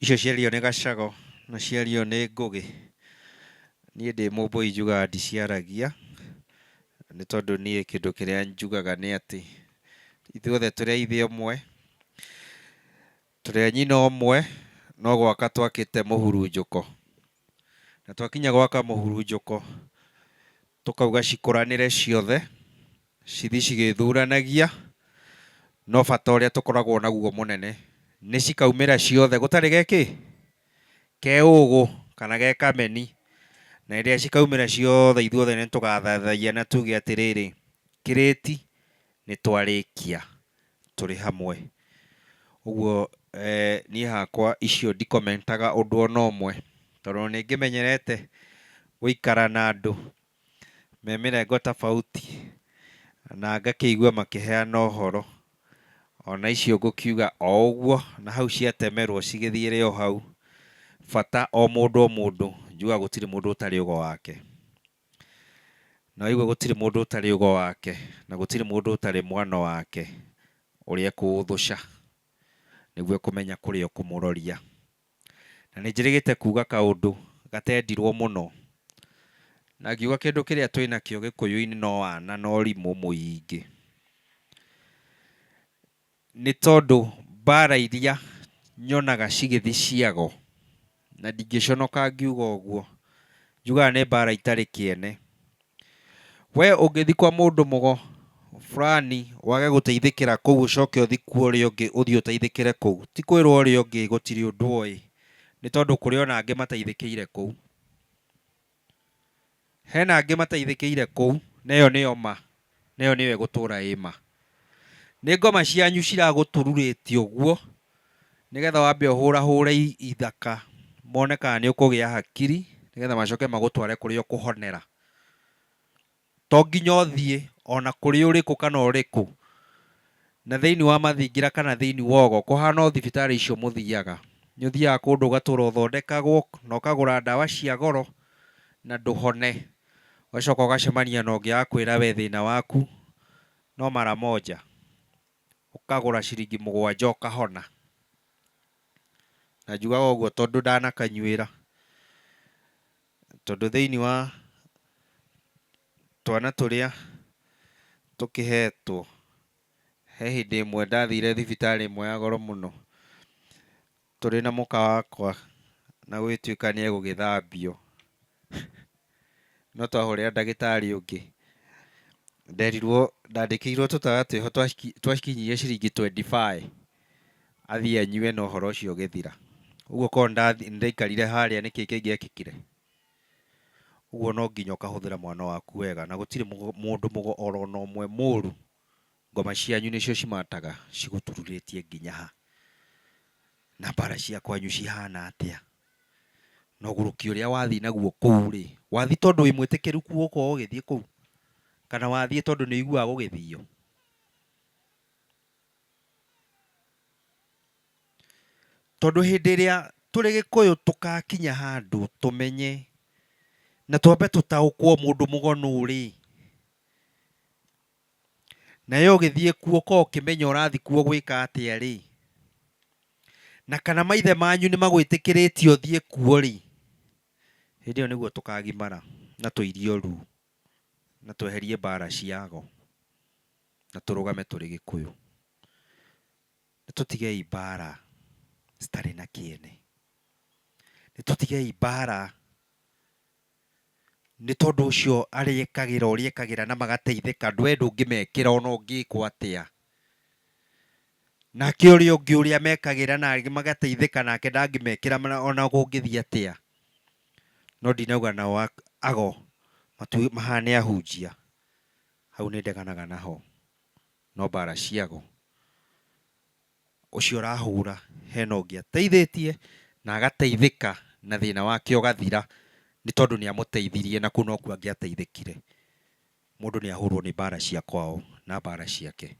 Icio ciario nĩ Gacago na ciario nĩ Ngũgĩ. Niĩ ndĩ Mũmbũi njugaga ndiciaragia, nĩ tondũ niĩ kĩndũ kĩrĩa njugaga nĩ atĩ, ithuothe tũrĩ a ithe ũmwe, tũrĩ a nyina ũmwe, no gwaka twakĩte mũhurunjũko. Na twakinya gwaka mũhurunjũko, tũkauga cikũranĩre ciothe, cithiĩ cigĩthuranagia, no bata ũrĩa tũkoragwo naguo mũnene, nĩ cikaumĩra ciothe gũtarĩ ge kĩ? Ke ũgũ kana ge kameni. Na hĩndĩ ĩrĩa cikaumĩra ciothe ithuothe nĩ tũgathathaiya na tuge atĩrĩrĩ, kĩrĩti nĩ twarĩkia tũrĩ hamwe. Ũguo niĩ hakwa icio ndikomentaga ũndũ ona ũmwe, tondũ nĩ ngĩmenyerete gũikara na andũ me mĩrengo tofauti na ngakĩigua makĩheana ũhoro. Ona icio ngũkiuga o ũguo na hau ciatemerwo cigĩthiĩre o hau. Bata o mũndũ o mũndũ, njugaga gũtirĩ mũndũ ũtarĩ ũgo wake. Na waigua gũtirĩ mũndũ ũtarĩ ũgo wake, na gũtirĩ mũndũ ũtarĩ mwano wake, ũrĩa ekũũthũca nĩguo ekũmenya kũrĩa ũkũmũroria. Na nĩ njĩrĩgĩte kuga kaũndũ gatendirwo mũno, na ngiuga kĩndũ kĩrĩa twĩnakĩo gĩkũyũ-inĩ no wana na ũrimũ mũingĩ. Nĩ tondũ mbara iria nyonaga cigĩthiĩ ciago, na ndingĩconoka ngiuga ũguo, njugaga nĩ mbara itarĩ kĩene. We ũngĩthiĩ kwa mũndũ mũgo fulani wage gũteithĩkĩra kũu ũcoke ũthiĩ kwa ũrĩa ũngĩ ũthiĩ ũteithĩkĩre kũu, ti kwĩrwo ũrĩa ũngĩ gũtirĩ ũndũ oĩ, nĩ tondũ kũrĩ ona angĩ mateithĩkĩire kũu. Hena angĩ mateithĩkĩire kũu, na ĩyo nĩyo ma, na ĩyo nĩyo ĩgũtũra ĩ ma. Nĩ ngoma cianyu ciragũtururĩtie ũguo, nĩgetha wambe ũhũrahũre ithaka mone kana nĩ ũkũgĩa hakiri, nĩgetha macoke magũtware kũrĩa ũkũhonera. To nginya ũthiĩ ona kũrĩ ũrĩkũ kana ũrĩkũ, na thĩinĩ wa mathingira kana thĩinĩ wa ũgo, kũhana o thibitarĩ icio mũthiaga. Nĩ ũthiaga kũndũ ũgatũra ũthondekagwo na ũkagũra ndawa cia goro na ndũhone. Ũgacoka ũgacemania na ũngĩ agakwĩra we thĩna waku no mara moja, ũkagũra ciringi mũgwanja ũkahona. Na njugaga ũguo tondũ ndanakanyuĩra. Tondũ thĩinĩ wa twana tũrĩa tũkĩhetwo, he hĩndĩ ĩmwe ndathire thibitarĩ ĩmwe ya goro mũno, tũrĩ na mũka wakwa na gũgĩtuĩka nĩ egũgĩthambio, no twahũrĩra ndagĩtarĩ ũngĩ, nderirwo, ndandĩkĩirwo tũtawa twĩho twakinyirie ciringi twenty five, athiĩ anyue na ũhoro ũcio ũgĩthira. Ũguo korwo nĩndaikarire harĩa nĩkĩ kĩngĩekĩkire? Ũguo no nginya ũkahũthĩra mwana waku wega na gũtirĩ mũndũ mũgo oro na ũmwe mũru. Ngoma cianyu nĩcio cimataga cigũtururĩtie nginya ha? Na mbara cia kwanyu cihana atĩa? Na ũgũrũki ũrĩa wathiĩ naguo kũu rĩ, wathiĩ tondũ wĩ mwĩtĩkĩru gũkorwo ũgĩthiĩ kũu? Kana wathiĩ tondũ nĩ ũiguaga gũgĩthio? Tondũ hĩndĩ ĩrĩa tũrĩ Gĩkũyũ tũgakinya handũ tũmenye na twambe tũtaũkwo mũndũ mũgo nũ rĩ, nawe ũgĩthiĩ kuo ũkorwo ũkĩmenya ũrathiĩ kuo gwĩka atĩa rĩ, na kana maithe manyu nĩ magwĩtĩkĩrĩtie ũthiĩ kuo rĩ, hĩndĩ ĩyo nĩguo tũkagimara na tũirie ru na tweherie mbara cia ago na tũrũgame tũrĩ Gĩkũyũ. Nĩ tũtigei mbara citarĩ na kĩene. Nĩ tũtigei mbara nĩ tondũ ũcio arĩa ekagĩra ũrĩa ekagĩra na magateithĩka, we ndũngĩmekĩra ona ũngĩkwo atĩa. Nake ũrĩa ũngĩ ũrĩa mekagĩra na magateithĩka nake ndangĩmekĩra ona kũngĩthiĩ atĩa. No ndinauga nao ago mahane ahunjia, hau nĩ ndeganaga naho. No mbara cia ago, ũcio ũrahũra hena ũngĩ ateithĩtie na agateithĩka na thĩna wake ũgathira nĩ tondũ nĩ amũteithirie na kũu nokuo angĩateithĩkire. Mũndũ nĩ ahũrwo nĩ mbara cia kwao na mbara ciake.